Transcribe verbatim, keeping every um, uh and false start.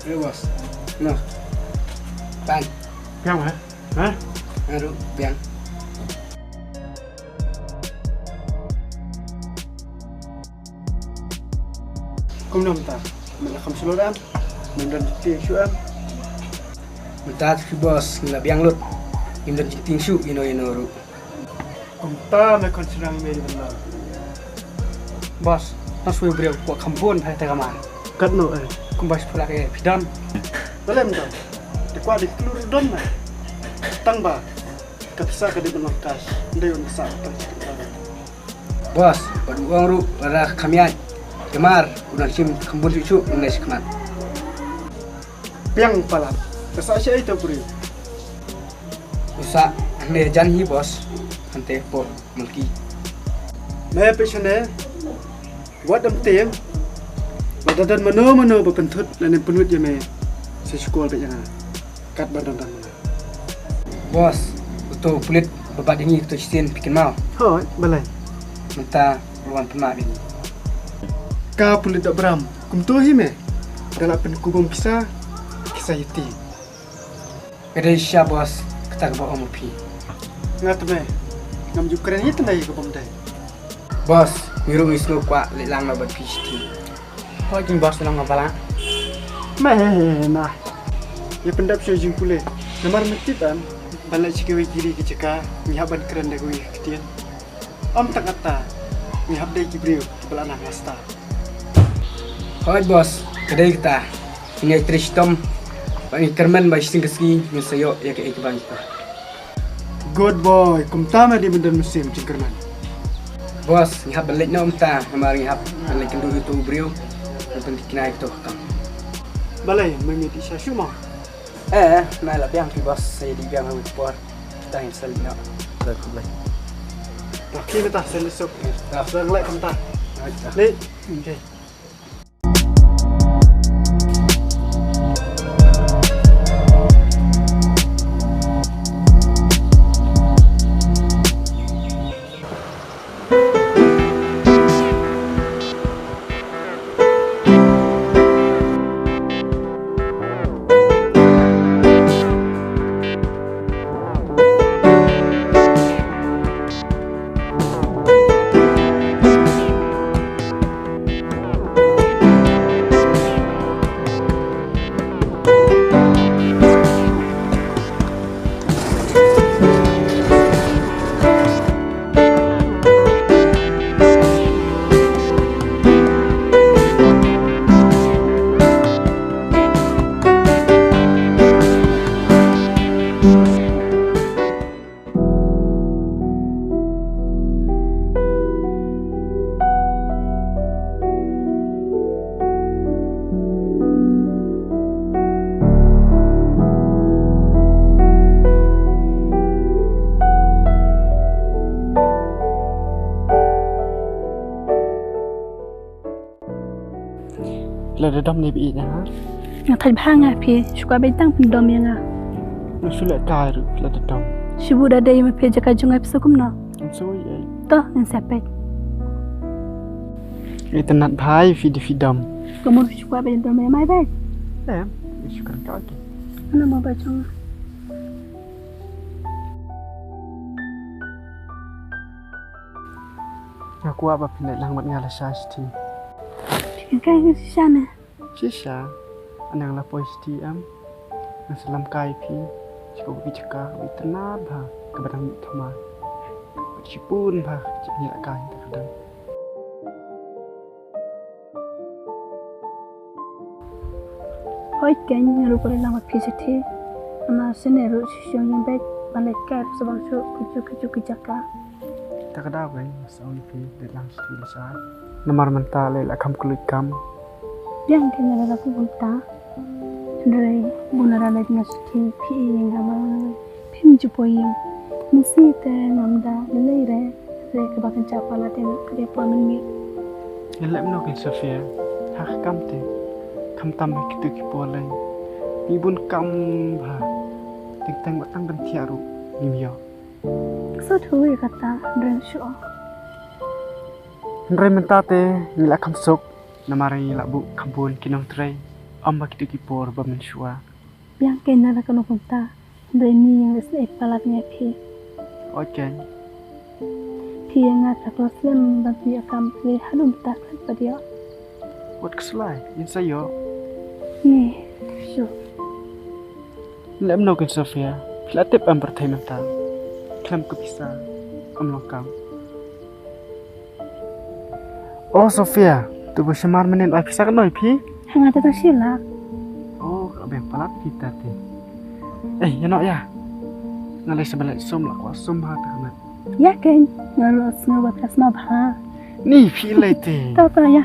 Hey, boss. No. Pan. Biang, ha? Ha? Aru, biang. Kumno mynta? Mynta kham shlur em? Mynta jingtieng shuh em? Mynta tu, boss, ngi la biang lut. Ngim don jingtieng shuh ino ino ruh. Kumta me khon syrang me di bynta. Boss, nang shu briew kwah kham bun bha te kamar. Katno eh? Kumba shiphew lak eh, phi don? Balei ym don? Te kwah dei klur don na. Tang ba ka pisa ka dei ban long cash, ym dei ban pisa tang. Boss, bad u ong ruh lada kham ïaid, te mar u dang shim kham bun shuh shuh, nang leit shakhmat. Biang palat. Ka sah shaei te u briew? U sah hangne jan hi, boss. Hangtei por Malki. Me peit shane. Wat dam tieng. Lada don mano mano ba pynthut lane pynwit ïa me, sa shu call beit ïa nga. Katba don tang mano. Boss, uto u pulit ba bat ïa ngi uto shisien phi kynmaw? Hooid, balei? Mynta u la wan pynmap ïa ngi. Ka pulit Dohbram, kumto hi me. Da la pynkubom pisa, pisa ïa ti. Ka dei shisha, boss, kata kaba ong ma phi. Nga te me, ngam ju kren hi te me ïa ka bym dei. Boss, ngi ruh ngi sngewkwah leit lang noh bad phi shatei. Hooid jong boss, lang nga ba lah. Me na. Ïa pyndap sha jingpule. Namar me tip em, ban leit sha kiwei ki ri ki jaka, ngi hap ban kren da kiwei ki ktien. Ym tang kata, ngi hap dei ki briew kiba la nang hasta. Hooid boss, ka dei kata. Ngi trei shitom, ba ngi kyrmen ba shisien ka sngi ngin sa ïoh ïa kaei kaba ngi kwah. Good boy, kumta me dei ban don mynsiem jingkyrmen. Boss, ngi hap ban leit noh mynta, namar ngi hap ban leit kynduh ïa uto u briew, ban pynthikna ïa kato ka kam. Balei, me mih sha shuh mo? Eh, nai la biang phi boss, sa ïa dei biang ha kawei ka por. Kita ngin sa leit noh. Khublei. Khublei. Ïa, phi mynta sa leit suk. Ïa. Sa leit kumta. Ïa. Leit. Okay. La da dom ne ba ïeit na ha? Nga thait bha nga phi, shu kwah beit tang pyndom ïa nga. Nga shu leh kai ruh la da dom. Shu buh da dei ma phi jaka jong nga phi sa kumno? Ngam sa ïeit. To, ngin sa peit. Itynnad bha ïa phi da phi dom. Ka mut phi shu kwah beit dom ïa mai beit. Em, shu kren ka ki. Ano mo ba jong nga. Nga kwah ba phin leit lang bad nga lashai shithi. Phi kynkai nga shisha ne? Shisha, nga la poi shithi em. Nga sa lamkai phi sha kawei ka jaka kaba itynnad bha kaba dang mih thymmai. Bad shibun bha ka jingïalehkai kata ka dang. Hooid keiñ, nga ruh ka leit lang bad phi shithi. Namar shane ruh shisha ïeng beit ban leit kai ruh sa bang shuh kajuh kajuh ki jaka. Kata ka daw keiñ nga sa ong ïa phi leit lang shithi lashai. Namar mynta lei la kham kylluid kam. Biang keiñ, nga la lap kumta. Hynrei bun la leit nga shithi phi ïeng ha ma. Phim ju poi ïing. Mynsngi te ngam da lei lei re, re kaba kynjah palat ïa nga ka dei por mynmiet. Ngi leh kumno keiñ Sophia, ha ka kam te. Khamtam ha kito ki por lei. Ngi bun kam bha. Teng teng ba tang ban thiah ruh ngim ïoh. Sut hui kata, hynrei shu. Hynrei mynta te ngi la kham suk. Namar ngi la buh kham bun ki nongtrei. Ym ba kito ki por ba mynshuwa. Biang kein na la kano kumta. Hynrei ngi ïeng leh sngewbha palat ïa phi. Oi kein. Phi ïa nga ka slem ban phi ïa kam phi haduh mynta khlem pat ïoh. Wat khuslai, ngin sa ïoh. Ngi, sure. Lem no kein Sophia, phi la tip em pyrthei mynta. Khlem ka pisa, ym long kam. Oh Sophia, tu ba shamar mynnin ai pisa katno ïa phi? Ha nga te ta shi lak. Oh, ka beng palat phi ta te. Eh, ïa no ïa. Nga lei sa ba leit sum la kwah sum ha ta ka met. Ïa kein, nga ruh sngew ba phi la sma bha. Ni phi lei te. Ta ta ïa.